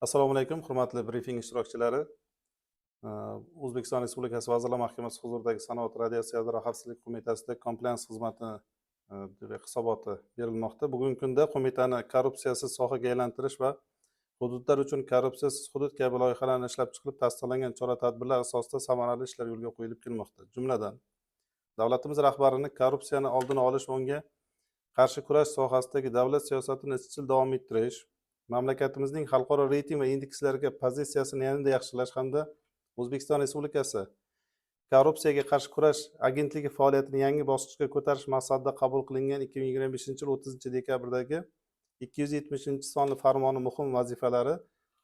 Assalomu alaykum, hurmatli brifing ishtirokchilari. O'zbekiston Respublikasi Vazirlar Mahkamasi huzuridagi Sanoat, radiatsiya, yadro xavfsizlik qo'mitasida komplaens xizmati hisoboti berilmoqda. Bugungi kunda qo'mitani korrupsiyasiz sohaga aylantirish va hududlar uchun korrupsiyasiz hudud kabi loyihalarni ishlab chiqilib, tasdiqlangan chora tadbirlar asosida samarali ishlar yo'lga qo'yilib kelmoqda. Jumladan, davlatimiz rahbarini korrupsiyani oldini olish va unga qarshi kurash sohasidagi davlat siyosatini izchil davom ettirish, mamlakatimizning xalqaro reyting va indekslarga pozitsiyasini yanada yaxshilash hamda O'zbekiston Respublikasi Korrupsiyaga qarshi kurash agentligi faoliyatini yangi bosqichga ko'tarish maqsadida qabul qilingan 2025-yil 30-dekabrdagi 270-sonli farmoni muhim vazifalari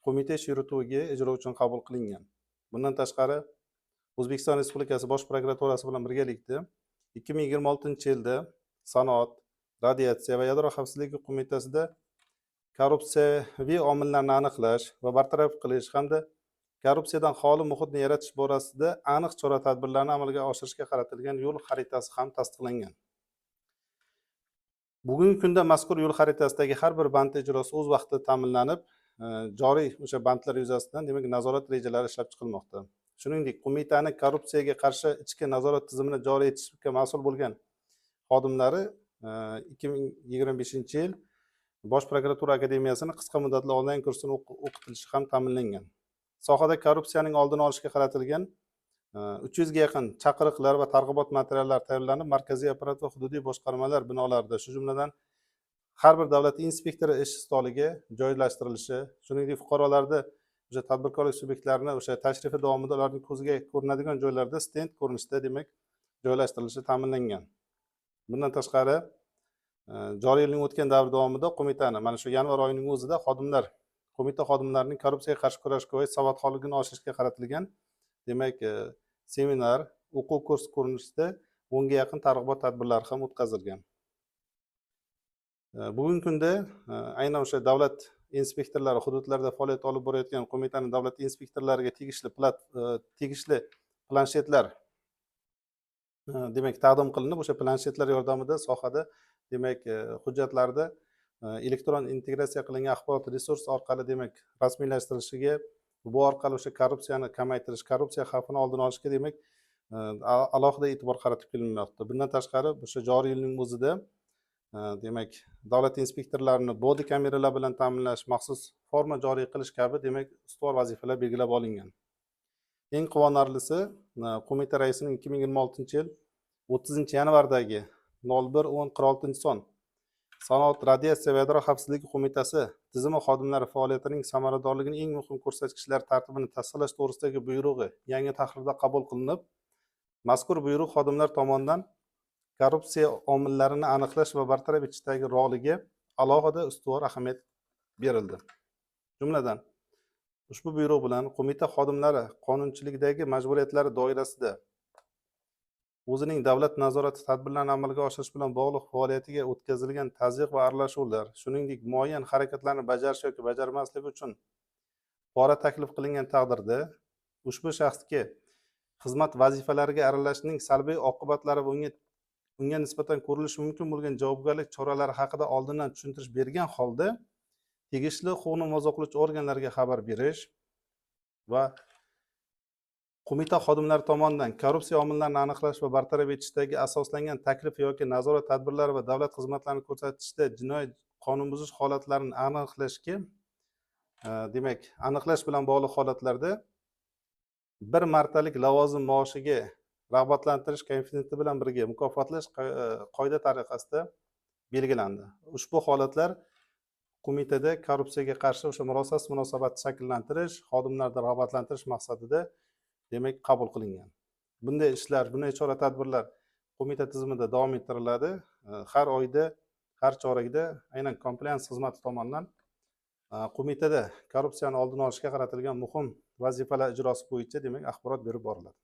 qo'mita ish yurituviga ijro uchun qabul qilingan. Bundan tashqari, O'zbekiston Respublikasi Bosh prokuraturasi bilan birgalikda 2026-yilda Sanoat, radiatsiya va yadro xavfsizligi qo'mitasida korrupsiyaviy omillarni aniqlash va bartaraf qilish hamda korrupsiyadan xoli muhitni yaratish borasida aniq chora tadbirlarni amalga oshirishga qaratilgan yo'l xaritasi ham tasdiqlangan. Bugungi kunda mazkur yo'l xaritasidagi har bir band ijrosi o'z vaqtida ta'minlanib, joriy o'sha bandlar yuzasidan, demak, nazorat rejalari ishlab chiqilmoqda. Shuningdek, qo'mitani korrupsiyaga qarshi ichki nazorat tizimini joriy etishga mas'ul bo'lgan xodimlari 2025-yil Bosh prokuratura akademiyasini qisqa muddatli onlayn kursini o'qitilishi ham ta'minlangan. Sohada korrupsiyaning oldini olishga qaratilgan 300ga yaqin chaqiriqlar va targ'ibot materiallari tayyorlanib, markaziy apparat va hududiy boshqarmalar binolarida, shu jumladan har bir davlat inspektori ish stoliga joylashtirilishi, shuningdek, fuqarolarda, o'sha tadbirkorlik subyektlarini o'sha tashrifi davomida ularning ko'ziga ko'rinadigan joylarda stend ko'rinishida, demak, joylashtirilishi ta'minlangan. Bundan tashqari, joriy yilning o'tgan davri davomida qo'mitani mana shu yanvar oyining o'zida xodimlar, qo'mita xodimlarining korrupsiyaga qarshi kurashga oid savodxonligini oshirishga qaratilgan, demak, seminar, o'quv kurs ko'rinishida 10ga yaqin targ'ibot tadbirlari ham o'tkazilgan. Bugungi kunda aynan o'sha davlat inspektorlari, hududlarda faoliyat olib borayotgan qo'mitani davlat inspektorlariga tegishli planshetlar, demak, taqdim qilinib, o'sha planshetlar yordamida sohada, demak, hujjatlarda elektron integratsiya qilingan axborot resurs orqali, demak, rasmiylashtirilishiga, bu orqali o'sha korrupsiyani kamaytirish, korrupsiya xavfini oldini olishga, demak, alohida e'tibor qaratib kelinmoqda. Bundan tashqari, o'sha joriy yilning o'zida, demak, davlat inspektorlarini bodi kameralar bilan ta'minlash, maxsus forma joriy qilish kabi, demak, ustuvor vazifalar belgilab olingan. Eng quvonarlisi, qo'mita raisining 2026-yil 30-yanvardagi 011046-son Sanoat, radiatsiya va yadro xavfsizligi qo'mitasi tizimi xodimlari faoliyatining samaradorligining eng muhim ko'rsatkichlari tartibini tasdiqlash to'g'risidagi buyrug'i yangi tahrirda qabul qilinib, mazkur buyruq xodimlar tomonidan korrupsiya omillarini aniqlash va bartaraf etishdagi roliga alohida ustuvor ahamiyat berildi. Jumladan, ushbu buyruq bilan qo'mita xodimlari qonunchilikdagi majburiyatlari doirasida o'zining davlat nazorati tadbirlarini amalga oshirish bilan bog'liq faoliyatiga o'tkazilgan tazyiq va aralashuvlar, shuningdek, muayyan harakatlarni bajarish yoki bajarmaslik uchun pora taklif qilingan taqdirda ushbu shaxsga xizmat vazifalariga aralashishning salbiy oqibatlari va unga nisbatan ko'rilishi mumkin bo'lgan javobgarlik choralari haqida oldindan tushuntirish bergan holda tegishli huquqni muhofaza qiluvchi organlarga xabar berish va qo'mita xodimlari tomonidan korrupsiya omillarini aniqlash va bartaraf etishdagi asoslangan taklif yoki nazorat tadbirlari va davlat xizmatlarini ko'rsatishda jinoiy qonunbuzish holatlarini aniqlashga, demak, aniqlash bilan bog'liq holatlarda bir martalik lavozim maoshiga rag'batlantirish koeffitsiyenti bilan birga mukofotlash qoida tariqasida belgilandi. Ushbu holatlar qo'mitada korrupsiyaga qarshi o'sha murosasiz munosabatni shakllantirish, xodimlarni rag'batlantirish maqsadida, demak, qabul qilingan. Bunday ishlar, bunday chora tadbirlar qo'mita tizimida davom ettiriladi. Har oyda, har chorakda aynan komplaens xizmati tomonidan qo'mitada korrupsiyani oldini olishga qaratilgan muhim vazifalar ijrosi bo'yicha, demak, axborot berib boriladi.